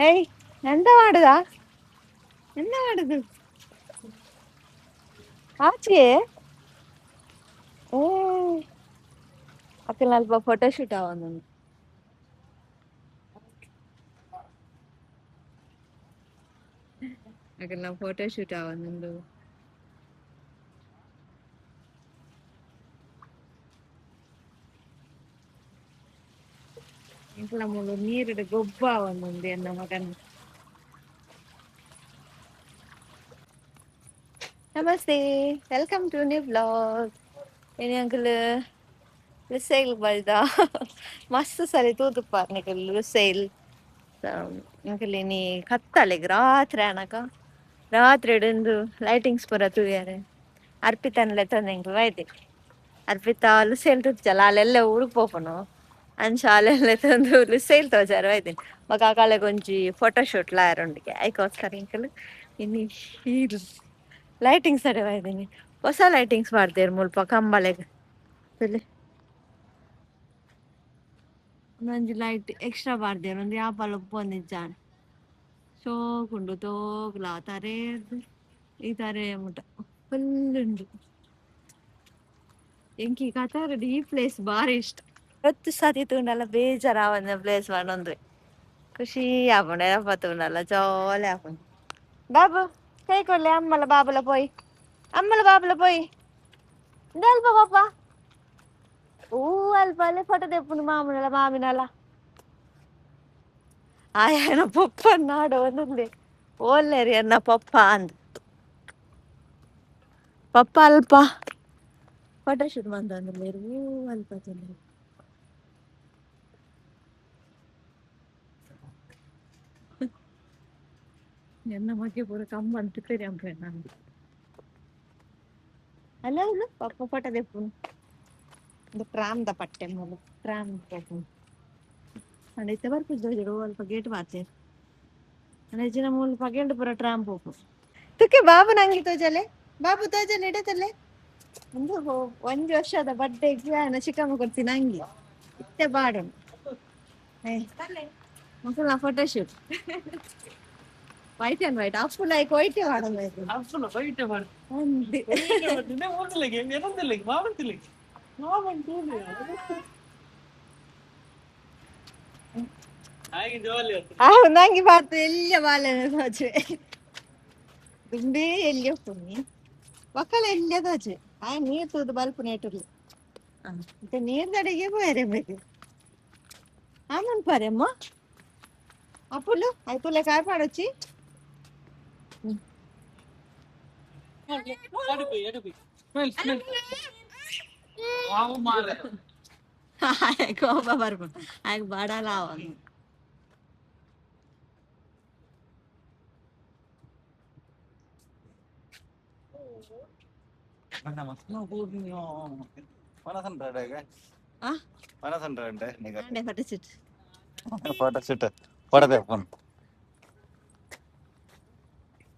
ಏಯ್ ಎಂತ ಮಾಡುದಾ ಎಂತ ಮಾಡುದು ಆಚೆ ಓ ಅಕ್ಕನ ಅಲ್ಪ ಫೋಟೋ ಶೂಟ್ ಆವೊಂದು ಅಕಲ್ನ ಫೋಟೋ ಶೂಟ್ ಆವೊಂದುಂಡು. ಎಂಕಲ್ನ ಮೂಲು ನೀರುಡು ಗೊಬ್ಬ ಆವೊಂದುಂಡು ಎನ್ನ ಮಗನ. Namaste, welcome to new vlog. ಇನಿ ಅಂಕಲ್ ಲುಸೈಲ್ ಬಲ್ದ ಮಸ್ತ್ ಸರಿ ತೂದುಪ್ಪಾರ್ ನಿಕಲ್ ಲುಸೈಲ್. ಅಂಕಲ್ ಇನಿ ಕತ್ತಲೆಗ್ ರಾತ್ರೆ ಆನಗ ರಾತ್ರೆ ಉಂದು ಲೈಟಿಂಗ್ಸ್ ಪೂರ ತೂಯರೆ ಅರ್ಪಿತನ್ ಲೆತ್ತೊಂದು ಎಂಕುಲು ಬೈದೆರ್. ಅರ್ಪಿತಾ ಲುಸೈಲ್ ತೂತಿಜಲ್ ಆಲ್ ಊರುಗ್ ಪೋಪುನು ಅಂಚ ಆಲ್ ಲೆತ್ತೊಂದು ಲುಸೈಲ್ ತೋಜಾರೆ ಬೈದೆರ್. ಬೊಕ ಅಕಲೆಗ್ ಒಂಜಿ ಫೋಟೋ ಶೂಟ್ ಲ ಆಯೆರೆ ಉಂಡುಗೆ ಐಕೋಸ್ಕರ ಎಂಕುಲು ಇನಿ ಈ ಲೈಟಿಂಗ್ಸ್ ಅಡೆ ಬೈದಿನಿ. ಹೊಸ ಲೈಟಿಂಗ್ಸ್ ಪಾಡ್ದೆರ್ ಮುಲ್ಪ ಕಂಬಲೆಗ್ ತೂಲೆ. ಒಂಜಿ ಲೈಟ್ ಎಕ್ಸ್ಟ್ರಾ ಪಾಡ್ದೆರ್ ಉಂದು ಯಾಪಲ ಉಪ್ಪೊಂದಿಜ್ಜಾಂಡ್. ಶೋಕುಂಡು ತೋಕ್ಲ ತರೇರ್ದ್ ಈ ತಾರೆ ಮುಟ ಫುಲ್ ಉಂಡು. ಎಂಕ್ ಈ ಕತಾರ್ಡ್ ಈ ಪ್ಲೇಸ್ ಬಾರಿ ಇಷ್ಟ. ಒತ್ತು ಸತಿ ತೂಂಡಲ ಬೇಜಾರ್ ಆವಂದಿನ ಪ್ಲೇಸ್ ಪಂಡ ಉಂದುವೆ. ಖುಷಿ ಆಪುಂಡು ಏಪ ತೂಂಡಲ ಜಾಲಿ ಆಪುಂಡು. ಬಾಬು ಕೈ ಕೊರ್ಲೆ ಅಮ್ಮಲ ಬಾಬುಲ ಪೋಯಿ ಅಮ್ಮಲ ಬಾಬುಲ ಪೋಯಿ ಇಂದಲ್ಪ ಪಾಪ ಹೂ ಅಲ್ಪ ಅಲ್ಲೇ ಫೋಟೋ ದೆಪ್ಪುನು ಮಾಮುನಲ ಮಾಮಿನಲ. ಆಯನ ಪೊಪ್ಪ ನಾಡ ಒಂದೊಂದೇ ಓಲ್ಲೇರಿ ಎನ್ನ ಪೊಪ್ಪ ಅಂದ್ ಪಪ್ಪ ಅಲ್ಪ ಫೋಟೋ ಶೂಟ್ ಮಂತೊಂದುಲ್ಲೆರ್ ಹೂ ಅಲ್ಪ ತೂಲೆ. ಎನ್ನ ಮಗೆ ಪೂರ ಕಂಬನ್ ರಿಪೇರಿ ಮನ್ಪುವೆ ಅಲ್ಲ ಅಲ್ಲ ಪಪ್ಪ ಫೋಟೋ ದೆಪ್ಪುನು. ಉಂದು ಟ್ರಾಮ್ ದ ಪಟ್ಟೆ ಮೂಲು ಟ್ರಾಮ್ ಪೋಪುನು. ಆಂಡ ಇತ್ತೆ ಬರ್ಪುಜಿ ತೋಜೊಡು ಅಲ್ಪ ಗೇಟ್ ಪಾಡ್ದೆರ್. ಆಂಡ ಇಜ್ಜಿಂಡ ಮೂಲು ಪಗೆಲ್ಡ್ ಪೂರ ಟ್ರಾಮ್ ಪೋಪುಂಡು. ತುಕ್ಕೆ ಬಾಬು ನಂಗೆ ತೋಜಲೆ ಬಾಬು ತೋಜಲೆ ಇಡತಲೆ ಉಂದು ಒಂಜಿ ವರ್ಷದ ಬರ್ಡೇ ಆಯನ ಚಿಕ್ಕಮ್ಮ ಕೊರ್ತಿನ ಅಂಗಿ ಇತ್ತೆ ಪಾಡೊಡು. ಮೊಕಲ್ನ photo shoot white and white ಅಪ್ಪುಲ ಐಕ್ ವೈಟ್ ಪಾಡೊಂದು. ಅಪ್ಪುಲ ವೈಟ್ ಪಾಡ್ ಅಂದ್ ನಂಗೆ ಪಾಡ್ದು ಎಲ್ಯ ಬಾಲೆನೆ ತೋಜುವೆ ದುಂಬೇ ಎಲ್ಯ ಉಪ್ಪುನಿ ಬೊಕಲ ಎಲ್ಯ ತೋಜುವೆ. ಆಯೆ ನೀರ್ ತೂದು ಬಲ್ಪುನೇಟುಲ್ಲೆ ಇತ್ತೆ ನೀರ್ದಡೆಗೆ ಪೋಯೆರೆ ಬೇಕು ಆಮನ್ ಅಮ್ಮ ಅಪ್ಪುಲು ಐತುಲೆ ಕಾಯ್ ಪಾಡೊಚ್ಚಿ. ಕೋಪ ಬರ್ಪುಂಡು ಆಯಗ್ ಬಡಲ ಆವೊಂದು. Photo shoot photo shoot photo ದೆಪ್ಪುನು.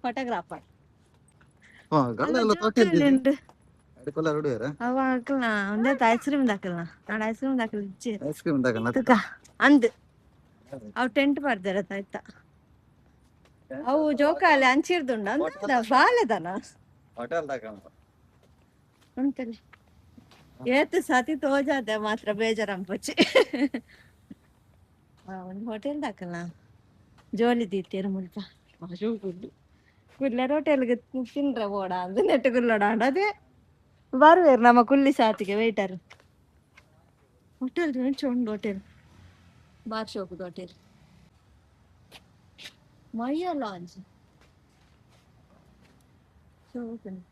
Photographer. ಗಲ್ಲ ತೋಟಿಲ್ ಅಡಿಕೊಲ್ಲ ರೆಡಿ. ಅವ ಅಕಲ್ನ ಒಂದೇ ಐಸ್ ಕ್ರೀಮ್ ದಾಕಲ್ನ ನಾಡ್ ಐಸ್ ಕ್ರೀಮ್ ದಾಕಲ್ ಇಜ್ಜಿ. ಐಸ್ ಕ್ರೀಮ್ ದಾಕಲ್ನ ತುಕ ಅಂದ್ ಅವು ಟೆಂಟ್ ಪಾಡ್ದೆರ್ ಐತ ಅವು ಜೋಕಾಲಿ ಅಂಚಿರ್ದುಂಡು ಅಂದ ಬಾಲೆದನ ಹೋಟೆಲ್ ದಾಕಲ್ನ ಉಂಟಲೆ ಏತ್ ಸತಿ ತೋಜಾದೆ ಮಾತ್ರ ಬೇಜಾರ್ ಅನ್ಪೊಚ್ಚಿ. ಒಂದು ಹೋಟೆಲ್ ದಾಕಲ್ನ ಜೋಲಿ ದೀತೆರ್ ಮುಲ್ಪ ಶೋಕುಂಡು. ಕುಲ್ಲರ ಹೋಟೆಲ್ಗ್ ತಿನ್ರೆ ಬೋಡ ಅಂದ್ ನೆಟ್ಟ್ ಕುಲ್ಲೊಡ ಆಂಡ ಅದೇ ಬರುವೆರ್ ನಮ ಕುಲ್ಲಿ ಸಾತಿಗೆ ವೇಟರ್. ಹೋಟೆಲ್ ಎಂಚ ಉಂಡು ಹೋಟೆಲ್ ಬಾರ್ ಶೋಕುದ ಹೋಟೆಲ್ ಮಯ್ಯ ಲಾಂಜ್ ಶೋಕುಂಡು.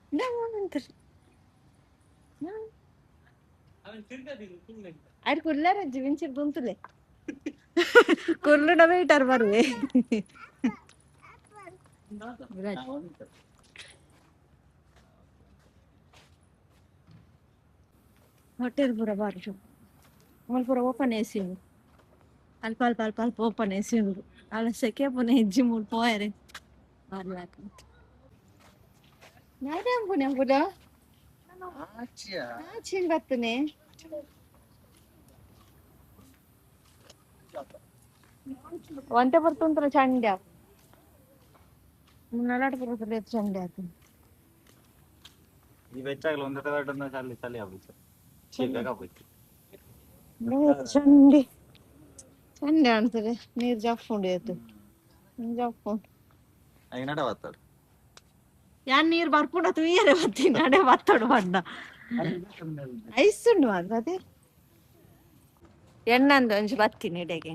ಅರ್ ಕುಲ್ಲರಜ್ಜಿ ಮಿಂಚಿಡ್ ಉಂತುಲೆ ಕುಲ್ಲುಡ ವೇಟರ್ ಬರುವೆ. ಹೋಟೆಲ್ ಪೂರ ಬಾರಿ ಶೋಕು. ಮೂಲು ಪೂರ ಓಪನ್ ಎಸಿ ಉಂಡು. ಅಲ್ಪ ಅಲ್ಪ ಅಲ್ಪ ಅಲ್ಪ ಓಪನ್ ಎಸಿ ಉಂಡು. ಅಲ್ಲ ಸೆಕೆ ಪುನ ಇಜ್ಜಿ ಮೂಲು ಪೋಯೆರೆ ಬಾರಿ ಲಾಯ್ಕ್. ದಾದ ಪುನ ಪುರ ಆಚಿನ್ ಬತ್ತನೆ. ಒಂತೆ ಬರ್ತುಂತ್ರ ಚಂಡೆ ನಲಾಟ ಬರ್ತದೆ ಚಂಡೆ ಆತು. ಈ ಬೆಚ್ಚಾಗಲ ಒಂದು ಚಳಿ ಚಳಿ ಆಗುತ್ತೆ. ಬೇಕಾಗುತ್ತೆ. ಚಂಡಿ ಚಂಡೆ ಅನ್ಸದೆ ನೀರು ಜಫ್ಫುಂಡು ಆಯ್ತು ಜಫ್ಫುಂಡು. ನಡ ಬತ್ತಾಡು. ಯಾನ್ ನೀರು ಬರ್ಪುಂಡ ತುಯ್ಯರೆ ಬತ್ತಿ ನಡೆ ಬತ್ತಡು ಬಣ್ಣ ಐಸ್ ಉಂಡು ಮಾತ್ರ ಅದೇ ಎಣ್ಣಂದು ಒಂಜಿ ಬತ್ತೀನಿ ಇಡೆಗೆ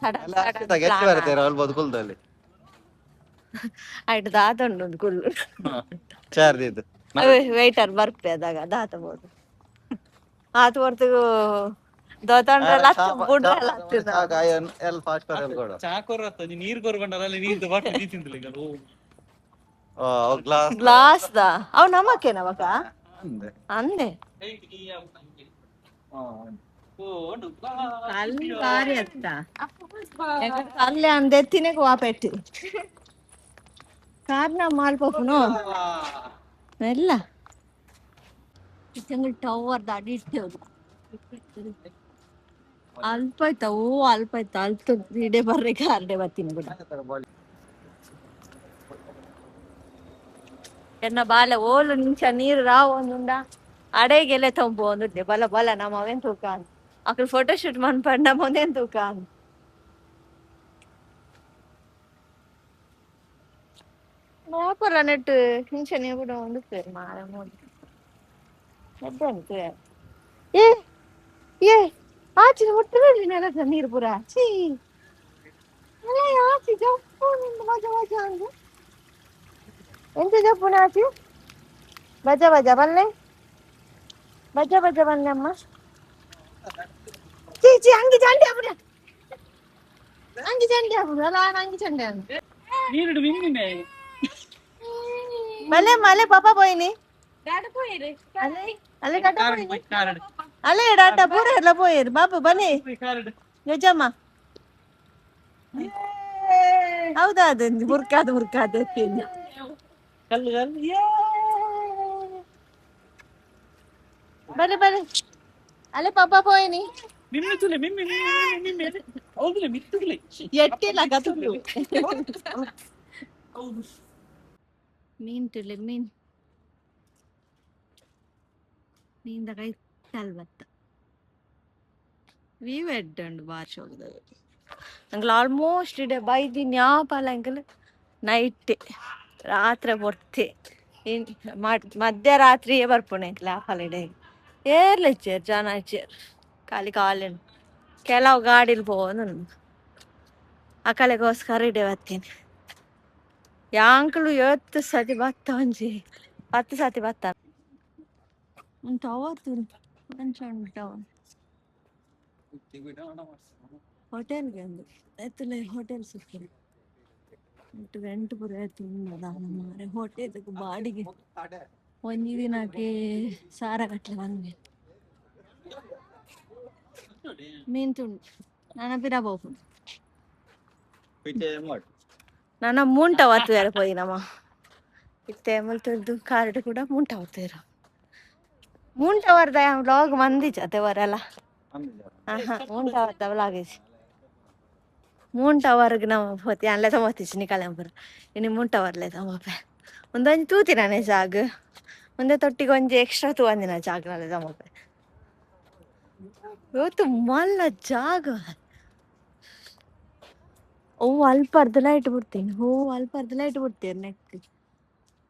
ಸಡನ್ ಸಡನ್ ಬರ್ತಾರೆ ಅಲ್ಲಿ ಬದುಕುಲ್ದಲ್ಲಿ. ಆಯ್ತು ದಾತ ಉಂಡು ಒಂದು ಕುಲ್ಲು. ಚಾರ್ಜ್ ಇದು ವೇಟರ್ ಬರ್ಪೆ ಅದಾಗ ದಾತ ಬೋದು ಆತು ಹೊರ್ತಿಗು ದೋತಂಡ್ರಲ್ಲ ಬುಡ್ರಲ್ಲ. ನೀರ್ ಕೊರ್ಬಂಡಲ್ಲ ನೀರ್ ಬಾಟ್ಲಿ ತಿಂದಿಲ್ಲ. ಗ್ಲಾಸ್ ಗ್ಲಾಸ್ the ಅವ್ ನಮಕ್ಕೆ ನಮಕ ಅಂದೆ ಅಲ್ಲಿ ಬಾರಿ ಅತ್ತ ಅಲ್ಲೇ ಅಂದೆ ತಿನ್ನಕ್ಕೆ ವಾಪೆಟ್ಟು ಕಾರ್ನ ಮಾಲ್ಪೋಪುನು ಎಲ್ಲ ಇತ್ತಂಗಳು ಟವರ್ ದಾಡಿ ಇರ್ತೇವೆ ಅಲ್ಪ ಆಯ್ತಾ ಓ ಅಲ್ಪ ಆಯ್ತಾ ಅಲ್ಪ ಇಡೆ ಬರ್ರೆ ಕಾರ್ಡೆ ಬರ್ತೀನಿ ಬಿಡ. ಎನ್ನ ಬಾಲೆ ಓಲು ನಿಂಚ ನೀರು ರಾವ್ ಒಂದುಂಡ ಅಡೆಗೆಲೆ ತಂಬು ಒಂದುಂಡೆ ಬಲ ಬಲ ನಮ್ಮ ಅವೇನ್ ತೂಕ ಅಕಲ್ ಫೋಟೋ ಶೂಟ್ ಮನ್ಪಂಡ ಮುಂದೇನ್ ತೂಕ. ಮಾಪರ ನೆಟ್ಟು ನಿಂಚನೆ ಕೂಡ ಒಂದು ಪೇರು ಮಾರ ಮೋಡಿ ಎಡ್ಡೆ ಏ ಏ ಆಚೆ ಮುಟ್ಟರೆ ನೆಲದ ನೀರು ಪೂರ ಚೀ ಅಲ್ಲ ಆಚೆ ಜಪ್ಪು ನಿಂದು ಮಜಾ ಮಜಾ ಅಂದು ಎಂತ ಜಪ್ಪುನ ಆಚೆ ಬಜ ಬಜ ಬಲ್ಲೆ ಬಜ ಬಜ ಬಲ್ಲೆ ಅಮ್ಮ ಚೀ ಚೀ ಅಂಗಿ ಚಂಡಿ ಅಪ್ಪುಡ ಅಂಗಿ ಚಂಡಿ ಅಪ್ಪುಡು ಅಲ್ಲ ಅಂಗಿ ಚಂಡಿ ಅಂದು ನೀರು ಮಿನ್ನಿನೆ ಮಲೆ ಮಲೆ ಪಾಪ ಪೋಯಿನಿ ಅಲೆ ಅಲೆ ಟಾಟಾ ಪೋಯಿನಿ ಅಲೆ ಟಾಟಾ ಪೂರ ಎಲ್ಲ ಪೋಯಿರು ಬಾಪು ಬನ್ನಿ ನಿಜಮ್ಮ ಹೌದಾ ಅದು ಮುರ್ಕಾದ ಮುರ್ಕಾದ ಎತ್ತೀನಿ. ಕಲ್ಲು ಕಲ್ಲು ಬನ್ನಿ ಬನ್ನಿ ಅಲೆ ಪಾಪ ಪೋಯಿನಿ ಮಿಮ್ಮಿ ತುಲೆ ಮಿಮ್ಮಿ ಮಿಮ್ಮಿ ಮಿಮ್ಮಿ ಹೌದುಲೆ ಮಿತ್ತುಲೆ ಎಟ್ಟಿಲ್ಲ ಗతుಲು ಹೌದು. ಮೀನ್ ತುಲೆ ಮೀನ್ ಮೀನ್ದ ಕೈ ತಲ್ಬತ್ತ ವ್ಯೂ ಎಡ್ಡುಂಡು ಬಾರಿ ಶೋಕುದ ಅಂಕಲ್ ಆಲ್ಮೋಸ್ಟ್ ಇಡೆ ಬೈದಿನ ಯಾಪಲ ಅಂಕಲ್ ನೈಟ್ ರಾತ್ರಿ ಪೊರ್ತೆ ಮಧ್ಯರಾತ್ರಿಯೇ ಬರ್ಪುಂಡು ಎಂಕ್ಲ ಆಪಲ ಇಡೆ ಏರ್ಲ ಇಜ್ಜೆರ್ ಜನ ಇಜ್ಜೆರ್ ಖಾಲಿ ಖಾಲಿ ಉಂಡು ಕೆಲವು ಗಾಡಿಲ್ ಪೋವೊಂದುಂಡು ಅಕಲೆಗೋಸ್ಕರ ಇಡೆ ಬತ್ತೀನಿ ಯಾಂಕುಲು ಏತ್ ಸತಿ ಬತ್ತ ಒಂಜಿ 10 ಸತಿ ಬತ್ತ ಒಂದು ಟವರ್ ತೂಲೆ ಅಂಚ ಉಂಡು ಟವರ್ ಹೋಟೆಲ್ಗೆ ಒಂದು ಎತ್ತುಲೆ ಹೋಟೆಲ್ ಸುತ್ತಲೂ ಎಂಟು ಗಂಟೆ ಪೂರ ಉಂಡು ದಾದ ಮಾರ್ರೆ ಹೋಟೆಲ್ ಬಾಡಿಗೆ ಒಂಜಿ ದಿನಕ್ಕೆ ಸಾರ ಕಟ್ಲೆ ಬಂದ್ವಿ ಮೀನ್ ತುಂಡು ನನ ಪಿರ ಪೋಪುಂಡು ನನ ಮೂಂಟ ವತ್ತುವೆರ ಪೋಯಿನಮ ಇತ್ತೆ ಮುಲ್ತುರ್ದು ಕಾರ್ಡ್ ಕೂಡ ಮೂಂಟ ವತ್ತುವೆರ ಮೂಂಟ ವರ್ದ ವ್ಲಾಗ್ ಮಂದಿಜ ಅತೆ ವರಲ್ಲ ಆಹಾ ಮೂಂಟ ವರ್ದ ವ್ಲಾಗ್ ಇಜ್ಜಿ ಮೂಂಟ ವರ್ಗ್ ನಮ ಪೋತಿ ಅನ್ಲೆ ತಮೋತಿಜಿ ನಿಕಲೆನ ಪೂರ ಇನಿ ಮೂಂಟ ವರ್ಲೆ ತಮೋಪೆ ಉಂದೊಂಜಿ ತೂತಿನನೆ ಜಾಗ್ ಉಂದೆ ತೊಟ್ಟಿಗೆ ಒಂಜಿ ಎಕ್ಸ್ಟ್ರಾ ತೂವಂದಿನ ಜಾಗ್ನಲೆ ತಮೋಪೆ ಇವತ್ತು ಮಲ್ಲ ಜಾಗ ಓ ಅಲ್ಪ ಅರ್ಧ ಲೈಟ್ ಬಿಡ್ತೀನಿ ಓ ಅಲ್ಪ ಅರ್ಧ ಲೈಟ್ ಬಿಡ್ತೀರಿ ನೆಕ್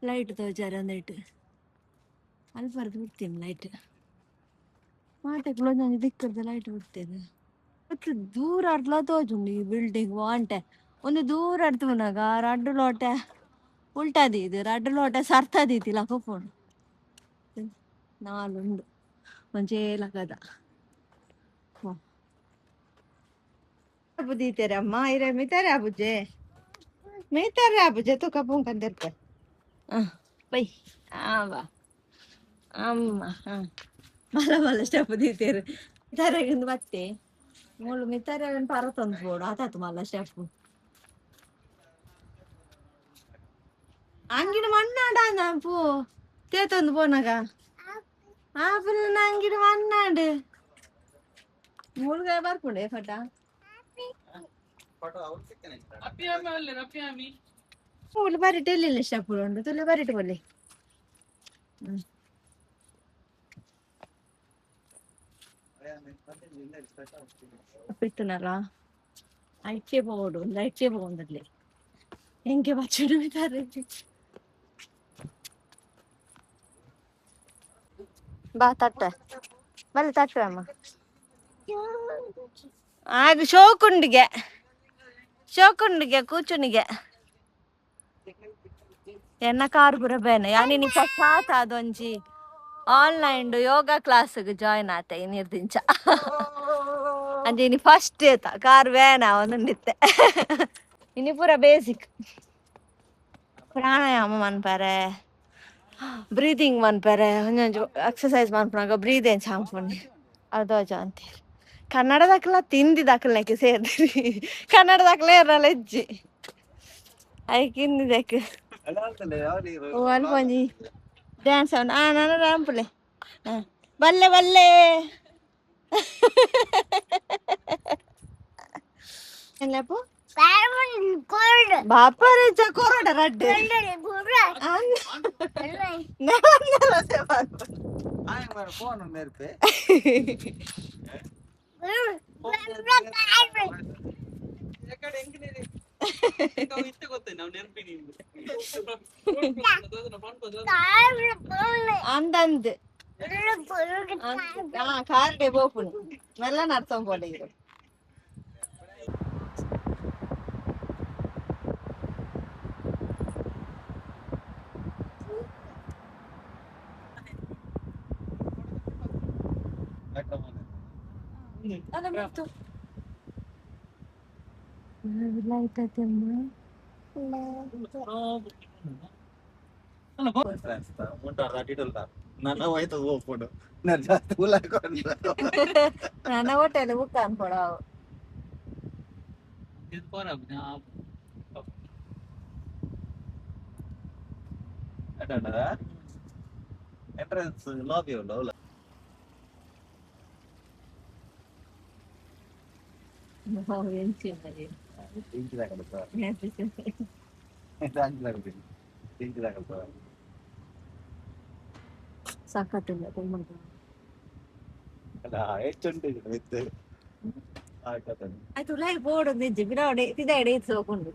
ಲೈಟ್ ತೋಜಾರ ಒಂದಿಟ್ಟು ಅಲ್ಪ ಅರ್ಧ ಬಿಡ್ತೀನಿ ಲೈಟ್ ಮಾತೆಕ್ಲು ಒಂದೊಂದು ದಿಕ್ಕರ್ದ ಲೈಟ್ ಬಿಡ್ತೇನೆ ಮತ್ತು ದೂರ ಅರ್ಧ ತೋಜುಂಡು ಈ ಬಿಲ್ಡಿಂಗ್ ವಾಂಟೆ ಒಂದು ದೂರ ಅರ್ಧ ರಡ್ಡು ಲೋಟೆ ಉಲ್ಟಾದೀದು ರಡ್ಡು ಲೋಟೆ ಸರ್ತದೀತಿಲ್ಲ ಪೋಪುಂಡು ನಾಲುಂಡು ಒಂಜೇ ಲಗದ ಬುದ್ಧಿತಾರೆ ಅಮ್ಮ ಇರೆ ಮಿತಾರೆ ಆಬುಜೆ ಮಿತಾರೆ ಆಬುಜೆ ತುಕ ಪೂಂಕಂದಿರ್ತೆ ಬೈ ಆವಾ ಅಮ್ಮ ಹಾಂ ಬಲ ಬಲ ಸ್ಟೆಪ್ ದೀತೇರು ಮಿತಾರೆ ಬತ್ತೆ ಮೂಲು ಮಿತಾರೆ ಪರ ತಂದು ಬೋಡು ಆತಾತು ಮಲ್ಲ ಸ್ಟೆಪ್ ಅಂಗಿಡ ಮಣ್ಣಾಡ ಪೂ ತೇತೊಂದು ಪೋನಾಗ ಆಪಿಲ್ ಅಂಗಿಡ ಮಣ್ಣಾಡು ಮೂಲ್ಗಾಯ ಬರ್ಪುಂಡೆ ಫಟ ಮೂಲು ಬರಿಟ್ ಎಲ್ಲಿಲ್ಲ ಶಪುರ ಉಂಡು ತುಲೆ ಬರಿಟ್ ಬೊಲ್ಲಿ ಬಿಟ್ಟನಲ್ಲ ಐಚೆ ಬೋಡು ಒಂದು ಐಚೆ ಪೋಂದಲ್ಲಿ ಎಂಕೆ ಬಚ್ಚುಡು ಬಾ ತಟ್ಟ ಬಲ್ಲೆ ತಟ್ಟು ಅಮ್ಮ ಆಗ ಶೋಕುಂಡಿಗೆ ಶೋಕುಂಡಿಗೆ ಕೂಚುನಿಗೆ ಎನ್ನ ಕಾರ್ ಪೂರ ಬೇನೆ ಯಾನಿ ಫಸ್ಟ್ ಅದೊಂಜಿ ಆನ್ಲೈನ್ ಯೋಗ ಕ್ಲಾಸ್ಗೆ ಜಾಯಿನ್ ಆತೆ ನಿರ್ದಿಂಚ ಅಂಚೆ ಇನಿ ಫಸ್ಟ್ ಏತ ಕಾರ್ ವೇನ ಒಂದುಂಡಿತ್ತೆ ಇನಿ ಪೂರ ಬೇಸಿಕ್ ಪ್ರಾಣಾಯಾಮ ಮನ್ಪರೆ ಬ್ರೀದಿಂಗ್ ಮನ್ಪರೆ ಒಂಜೊಂಜಿ ಎಕ್ಸಸೈಸ್ ಮನ್ಪುನಗ ಬ್ರೀದ್ ಎಂಚ ಮನ್ಪುನಿ ಅದು ಅಂತೀರಿ ಕನ್ನಡದಕ್ಲ ತಿಂದಿ ದಾಖಲೆಕ್ಕೆ ಸೇರ್ದಿರಿ ಕನ್ನಡದಕ್ಲೆ ಇರಲ್ಲ ಹೆಜ್ಜಿ ಐಕ್ ಹಿಂದಿದಕ್ಕೆ ಓ ಅಲ್ಪ ಒಂಜಿ ಡ್ಯಾನ್ಸ್ ಅವನು ಆ ನಾನು ರಾಂಪುಲೆ ಹಾಂ ಬಲ್ಲೆ ಬಲ್ಲೆ ಎಲ್ಲಪ್ಪ ಬಾಪರೆ ಕೊರಡ ರಡ್ಡೆ ಅಂದಂದು ಕಾರ್ಡೆ ಪೋಪುನು ಮೆಲ್ಲ ನಡ್ತೊಂದು ಪೋಲೆ ಇದು ನನ್ನ ಹೋಟೆಲ್ ಬುಕ್ ಅನ್ಕೊಡ ಎಂಟ್ರೆನ್ಸ್ ಲಾಬಿ ಉಂಟು. ಸಾಕತ್ತಿಲ್ಲ. ಆಯ್ತು, ಉಲಾಯಿ ಬೋರ್ಡ್ ನಿಜ್ಜಿ ಬಿಡಾವಡೆ ತಿದಾಡೆ ಸೋಕೊಂಡು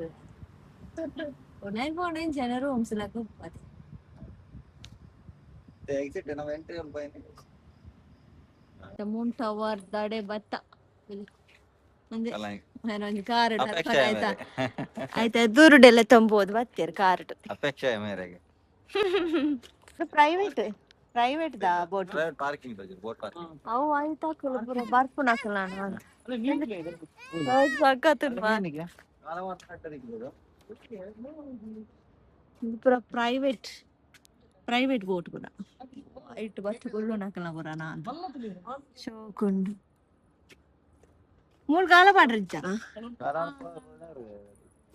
ಉಲಾಯಿ ಬೋರ್ಡ್ ಜನ ರೂಮ್ಸ್ ಲಕ ಉಪ್ಪದೆ. ಎಕ್ಸಿಟ್ ನಾವು ಎಂಟ್ರಿ ಪೋಯಿನಿ. ಮೂನ್ ಟವರ್ ದಡೆ ಬತ್ತ ಒಂಜಿ ಕಾರ್ ಆಯ್ತಾ ಆಯ್ತಾ ದೂರುಡೆಲ್ಲ ತಂಬೋದು ಬತ್ತೀರ್ ಕಾರ್. ಅಪೇಕ್ಷೆ ಮೇರೆಗೆ. ಪ್ರೈವೇಟ್ ಪ್ರೈವೇಟ್ ದಾ boat. Private parking boat parking. ಅವು ಆಯ್ತಾ ಪೂರ ಬರ್ಪುನ ನಾನು ಸಖತ್ ಪೂರ ಪ್ರೈವೇಟ್ ಪ್ರೈವೇಟ್ ಬೋಟ್ ಪೂರ ಇಟ್ಟು ಬತ್ತು ಕುಳ್ಳು ನಕಲ ಪೂರ ನಾನು ಶೋಕುಂಡು ಮೂರು ಕಾಲ ಪಾಡ್ರಿಜ್ಜ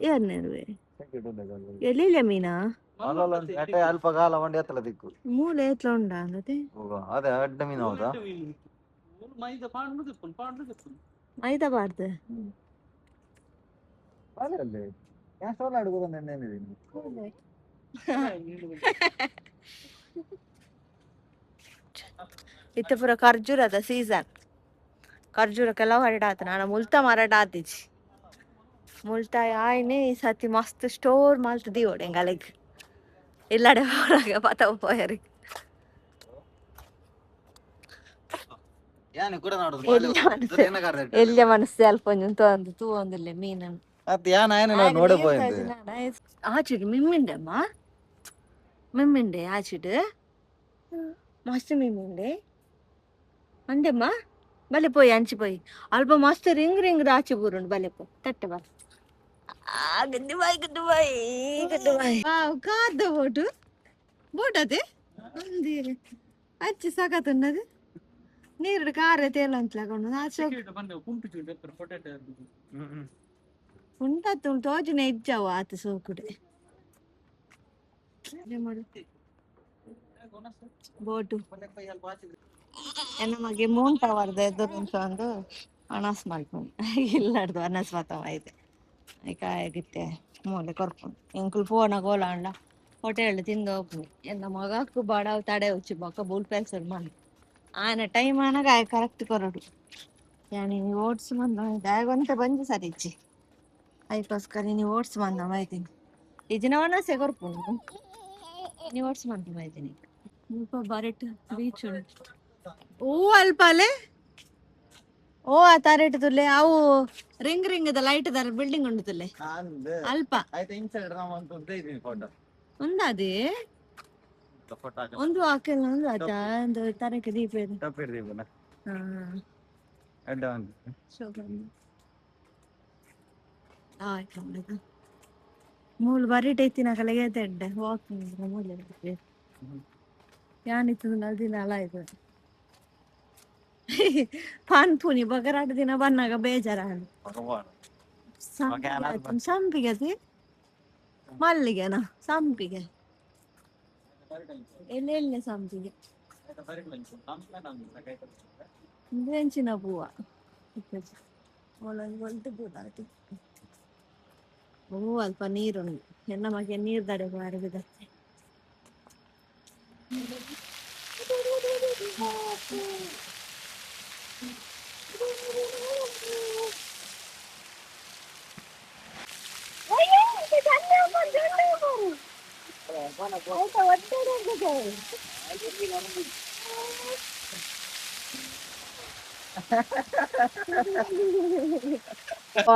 ಏರ್ನೇರುವೆ ಎಲ್ಲಿಲ್ಲ ಮೀನಾ. ಅಲ್ಪ ಕಾಲ ವಂಡಿ ಎತ್ತಲ ದಿಕ್ಕು. ಮೂಲೆ ಎತ್ಲ ಉಂಡ ಅಂದತೆ. ಅದೇ ಅಡ್ಡ ಮೀನು ಹೌದಾ? ಮೈದಾ ಬಾರ್ದು. ಇತ್ತೆ ಪೂರ ಖರ್ಜೂರದ ಸೀಸನ್. ಖರ್ಜೂರ ಕೆಲವು ಹರಡಾತ ನಾನು ಮುಲ್ತ ಮರಡ ಆತಿಜಿ ಮುಲ್ತಾಯ ಆಯ್ನೆ ಈ ಸತಿ ಮಸ್ತ್ ಸ್ಟೋರ್ ಮಲ್ತ್ ದೀವೊಡು ಎಂಗಲೆಗ್ ಇಲ್ಲಡೆ ಪೋನಾಗ ಪತ ಪೋಯರಿ. ಎಲ್ಲಿ ಮನಸ್ಸು ಅಲ್ಪ ಒಂಜಿ ತೂವೊಂದು ತೂವೊಂದುಲ್ಲೆ ಮೀನನ್ನು. ನೋಡೆ ಪೋಯಿಂದು. ಆಚಿಡ್ ಮಿಮ್ಮಿಂಡೆ ಅಮ್ಮ ಮಿಮ್ಮಿಂಡೆ ಆಚಿಡ್ ಮಸ್ತ್ ಮಿಮ್ಮಿಂಡೆ ಅಂದೆಮ್ಮ ಬಲೆ ಪೋಯಿ ಅಂಚಿ ಪೋಯಿ ಅಲ್ಪ ಮಸ್ತ್ ರಿಂಗ್ ರಿಂಗ್ ಆಚೆ ಬೂರುಂಡು ಬಲೆ ಪೋ ತಟ್ಟೆ ಬಾ. ಗುಡ್ಡು ಬಾಯ್ ಗುಡ್ಡು ಬಾಯ್ ಗುಡ್ಡು ಬಾಯ್. ಕಾರ್ದ ಬೋಟು ಬೋಟ್ ಅದೇ ಅಂದಿರಿ ಅಚ್ಚಿ ಸಖತ್ ನೀರು ಕಾರ್ ತೇಲಂತ್ಲಕೊಂಡು ಆಚೆ ಉಂಟತ್ತು ತೋಜುನೆ ಇಜ್ಜವು ಆತ ಸೋಕುಡೆ ಬೋಟು. ಎನ್ನ ಮಗೆ ಮೂನ್ ಟವರ್ದ ಎದುರು ಒಂದು ಅಣಸ್ ಮಲ್ಪುನು ಇಲ್ಲಾಡ್ದು ಅನಸ್ ಮಾತ ಐತೆ. ಐಕಾಯಗಿತ್ತೆ ಮೂಲೆ ಕೊರ್ಪುಂಡು ಎಂಕುಲು ಪೋನ ಗೋಲಾಂಡ ಹೋಟೆಲ್ ತಿಂದು ಹೋಗ್ನಿ ಎನ್ನ ಮಗಕ್ಕು ಬಡವು ತಡೆ ಉಚ್ಚಿ ಬೊಕ್ಕ ಬುಲ್ ಪೆನ್ಸಲ್ ಮನ್ ಆನ ಟೈಮ್ ಆನಗ ಆಯ್ ಕರೆಕ್ಟ್ ಕೊರಡು ಯಾನಿ ಓಟ್ಸ್ ಮಂದ ದಾಯಗೊಂತೆ ಬಂಜಿ ಸರಿಚ್ಚಿ ಐಕೋಸ್ಕರ ನೀವು ಓಟ್ಸ್ ಮಂದ ಮೈತೀನಿ ಇಜಿನ ಒಣಸೆ ಕೊರ್ಪುಂಡು ನೀವು ಓಟ್ಸ್ ಮಂತ ಮೈತೀನಿ ಮುಲ್ಪ ಬರೆಟ್ ಬೀಚ್ ಉಂಟು ಓ ಅಲ್ಪಾಲೆ ಓ ಆ ತಾರೇಟ್ ತುಲ್ಲೆ ಅವು ರಿಂಗ್ ರಿಂಗ್ the light ದಾರ ಬಿಲ್ಡಿಂಗ್ ಉಂಟು ತುಲ್ಲೆ ಅಲ್ಪ ಒಂದಾದೆ ಒಂದು ಹಾಕಲ್ಲ ಒಂದು ಆತ ಒಂದು ತರಕ್ಕೆ ದೀಪ ಇದೆ. ಹಾ ಆಯ್ತು ಮೂಲು ಬರಿಟ್ ಐತಿನ ಕಲೆಗೆ ಎಡ್ಡೆ ವಾಕಿಂಗ್ ಮೂಲೆ ಯಾನಿತ್ತು ದಿನ ಅಲ ಆಯ್ತು ಪಾನ್ಪುನಿ ಬಗರಾಟ ದಿನ ಬನ್ನಾಗ ಬೇಜಾರ ಸಂಪಿಗೆ ಮಲ್ಲಿಗೆನಾ ಸಂಪಿಗೆ ಎಲ್ಲೆಲ್ಲೆ ಸಂಪಿಗೆ ಎಂಚಿನ ಪೂವ ಒಳಗೆ ಪೂದಾತಿ ಹೂ ಅಲ್ಪ ನೀರುಂಡು ಎನ್ನ ಮಗೆ ನೀರು ದಡೆ ಬಾರಬಿದತ್ತೆ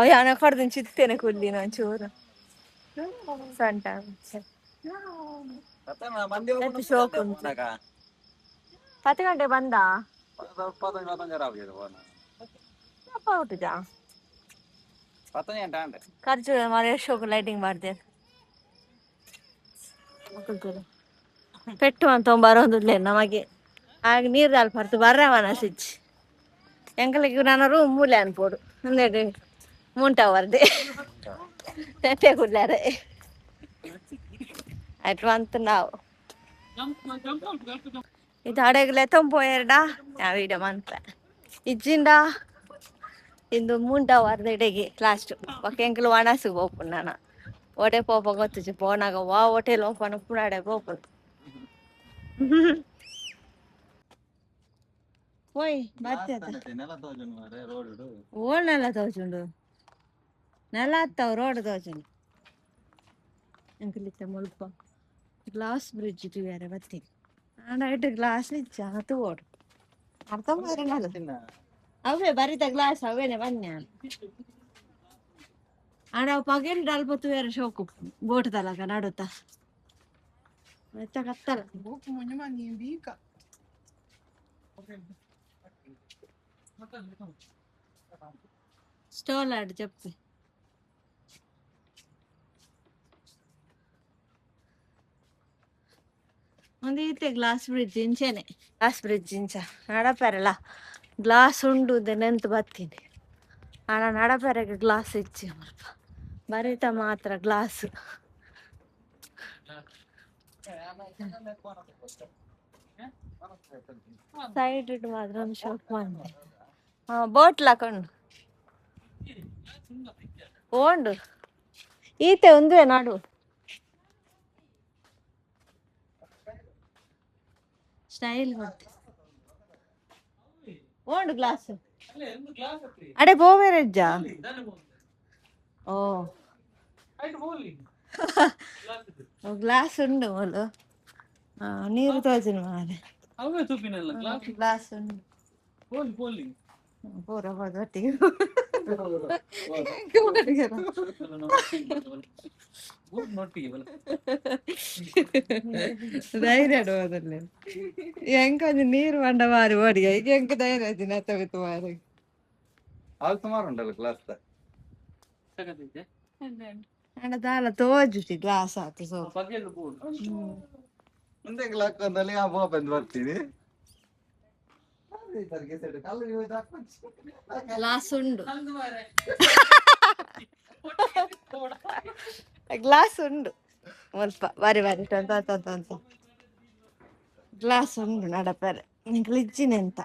ಯಾನ ಕಡ್ದಿನ ಚಿತ್ತೇನೆ ಕುಲ್ಲಿನ ಒಂಚೂರು ಸೊಂಟ ಶೋಕ್ ಉಂಟು ಪತ್ತು ಗಂಟೆ ಬಂದ ಅಪ್ಪ ಹುಟ್ಟುಜಾ ಖರ್ಚು ಮಾರೆ ಶೋಕ್ ಲೈಟಿಂಗ್ ಮಾಡ್ತೇನೆ ಪೆಟ್ಟು ಅಂತ ಬರೋದಿಲ್ಲ ನಮಗೆ ಆಗ ನೀರು ಅಲ್ಪ ಹೊರ್ತು ಬರ್ರವನ ಸಿಚ್ಚಿ ಎಂಕಲಿಗೆ ನಾನು ರೂಮ್ ಮೂಲೆ ಅನ್ಪೋಡು ಅಂದೇಡು ಮುಂಟ ವರ್ದೆ ತೆಟ್ಟೆ ಕುಡ್ಲಾರೆ ಅಡ್ವಾನ್ಸ್ ನಾವು ಇದು ಅಡೆಗ್ಲೆ ತೊಂಪೋಯರ್ಡ ಯಾವ ಇಡ ಮನ್ಪ ಇಜ್ಜಿಂಡ ಇಂದು ಮುಂಟ ವರ್ದ ಇಡೆಗೆ ಲಾಸ್ಟ್ ಬೊಕ್ಕ ಎಂಕುಲು ಒಣಸುಗ್ ಪೋಪುಂಡು ನಾನ ಒಡೆ ಪೋಪ ಗೊತ್ತುಜಿ ಪೋನಾಗ ವಾ ಹೋಟೆಲ್ ಓಪನ್ ಉಪ್ಪುನಾಡೆ ಪೋಪುಂಡು ಓಯ್ ಬತ್ತೆ ಓಳ್ ನೆಲ ತೋಜುಂಡು ನೆಲ ಅತ್ತವು ರೋಡ್ ತೋಜುಂಡು ಎಂಕುಲಿತ್ತ ಮುಲ್ಪ ಗ್ಲಾಸ್ ಬ್ರಿಡ್ಜ್ ತೂಯರೆ ಬತ್ತಿ ಆಂಡ ಐಟ್ ಗ್ಲಾಸ್ ಇಜ್ಜ ತೂವೊಡು ಅರ್ಥ ಮಾರಿನಲ್ಲ ಅವೇ ಬರಿತ ಗ್ಲಾಸ್ ಅವೇನೆ ಬನ್ನಿ ಆಂಡ ಅವು ಪಗೆಲ್ ಅಲ್ಪ ತೂಯರೆ ಶೋಕು ಬೋಟ್ ತಲಕ ನಡುತ್ತ ಮೆತ್ತ ಕತ್ತಲ ಸ್ಟಾಲ್ ಆಡ್ ಜಪ್ಪಿ ಒಂದು ಈತೆ ಗ್ಲಾಸ್ ಬ್ರಿಡ್ಜ್ ಇಂಚೆನೆ ಗ್ಲಾಸ್ ಬ್ರಿಡ್ಜ್ ಇಂಚ ನಡಪೆರಲ ಗ್ಲಾಸ್ ಉಂಡು ನೆಂತು ಬತ್ತೀನಿ ಆಣ ನಡಪೆರೆಗೆ ಗ್ಲಾಸ್ ಇಚ್ಚಿ ಮುಲ್ಪ ಬರಿತ ಮಾತ್ರ ಗ್ಲಾಸ್ ಸೈಡ್ ಮಾತ್ರ ಒಂದು ಶಾಪ್ ಮಂದೆ ಬೋಟ್ಲ್ ಹಾಕೊಂಡು ಓಂಡು ಈತೆ ಒಂದುವೆ ನಡು ಸ್ಟೈಲ್ ಕೊಡ್ತೆ ಓಂಡು ಗ್ಲಾಸ್ ಅಡೆ ಪೋವೇರಜ್ಜ ಓ ಗ್ಲಾಸ್ ಉಂಡು ಮೂಲು ನೀರು ತೋಜಿನ ಮಾರೆ ಗ್ಲಾಸ್ ಉಂಡು ಪೂರ ಹೋದ ಒಟ್ಟಿಗೆ ಧೈರ್ಯ ಹೋದಲ್ಲಿ ಎಂಕೊಂಜಿ ನೀರು ಬಂಡ ಮಾರಿ ಓಡಿಗೆ ಈಗ ಎಂಕ ಧೈರ್ಯ ದಿನ ತಗೋತು ಮಾರಿ ಅದು ಸುಮಾರು ಉಂಟಲ್ಲ ಗ್ಲಾಸ್ ಅಂಡ ದಾಲ ತೋಜುಜಿ ಗ್ಲಾಸ್ ಆತು ಸೊ ಮುಂದೆ ಗ್ಲಾಸ್ ಅಂದಲ್ಲಿ ಆ ಬಂದು ಬರ್ತೀನಿ ಗ್ಲಾಸ್ ಉಂಡು ಗ್ಲಾಸ್ ಉಂಡು ಮುಲ್ಪ ಬಾರಿ ಬಾರಿ ಅಂತ ಅಂತ ಅಂತ ಗ್ಲಾಸ್ ಉಂಡು ನಡಪರೆ ನಿಂಗೆ ಇಜ್ಜಿನೆಂತ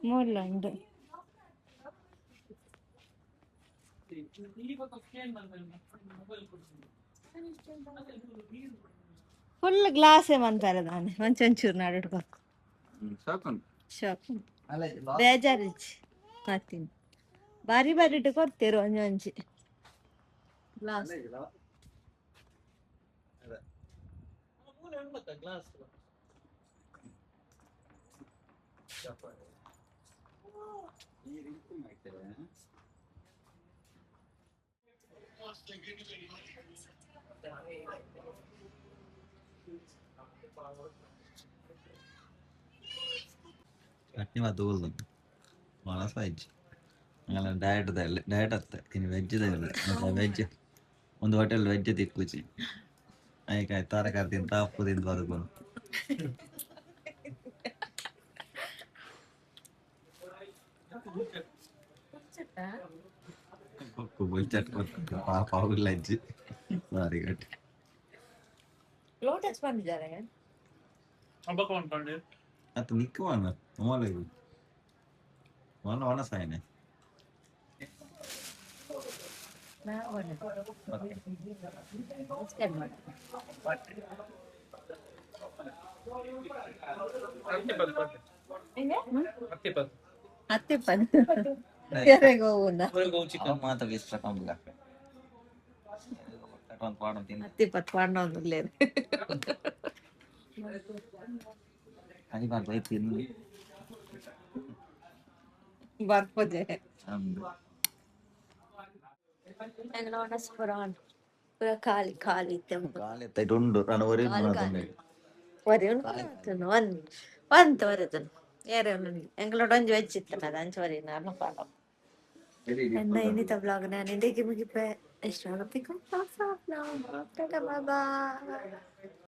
ಮೂಲ ಉಂಡು. ಫುಲ್ ಗ್ಲಾಸೇ ಮನ್ಪೆರೆ ದಾನೆ ಒಂಚೊಂಚೂರು ನಡುಟು ಸಾಕುಂಡು. ಶಾಪ್ ಬೇಜಾರಿಜ್ಜಿ ಮತ್ತಿನ ಬಾರಿ ಬಾರಿಟ್ ಕೊರ್ತೆರ್ ಒಂಜಿ ಒಂಜಿ ಗ್ಲಾಸ್. ಗ್ಲಾಸ್. ಚಟ್ನಿ ಮಾತ ತೋಲ್ದು ಒಣಸ ಇಜ್ಜಿ. ಅಂಗಲ ಡಯಟ್ ದ ಡಯಟ್ ಅತ್ತ ಇನ್ನು ವೆಜ್ ದ ವೆಜ್ ಒಂದು ಹೋಟೆಲ್ ವೆಜ್ ತಿಕ್ಕುಜಿ. ಐಕಾಯ್ ತರಕಾರಿ ತಿಂತ ಅಪ್ಪು ತಿಂದು ಬದುಕುನು. ಕೊಕ್ಕು ಬೊಲ್ಚಟ್ ಕೊಟ್ಟು ಪಾಪ ಅವುಲ್ಲ ಇಜ್ಜಿ ಸಾರಿ ಗಟ್ಟಿ. ಲೋಟಸ್ ಬಂದಿದ್ದಾರೆ. ಹಬ್ಬಕ್ಕೆ ಉಂಟು. ಅತ್ತ ನಿಕ್ಕುವನ ಮೊಲೆಗು ಒಣ ಒಣ ಸಾಯನೆ. ಅತ್ತೆ ಪದ್ ಯಾರಿಗೆ ಹೋಗುಣ. ಚಿಕನ್ ಮಾತ ವಿಸ್ತ್ರ ಕಂಬುಲ ತಿಂದು. ಅತ್ತೆ ಪತ್ ಪಾಂಡವನ್ನುಲ್ಲೇರು. ಅನಿ ಬಾರ್ ತಿಂದು. ಬರ್ಪುಜೆ. ಅಂದು. ಎಂಗ್ಲ ಒಣಸ್ ಪೂರ ಪೂರ ಖಾಲಿ ಖಾಲಿ ಇತ್ತೆ. ಖಾಲಿ ಎತ್ತ ಉಂಡು ನಾನು ಒರಿ. ಖಾಲಿ ಖಾಲಿ. ಒರಿ ಉಂಡು ಒಂದ್ ಒಂತ ಒರಿತನು ಏರೆ ಉಂಡು ಎಂಗ್ಲೋಡ ಒಂಜಿ ವೆಜ್ ಇತ್ತನ ಅದು ಅಂಚ ಒರಿ ನಾನು ಪಾಡ. ಎನ್ನ ಇನ್ನಿತ ಬ್ಲಾಗ್ ನಾನು ಇಂಡಿಗೆ ಮುಗಿಪೆ. ಇಷ್ಟ. ಬಾಯ್.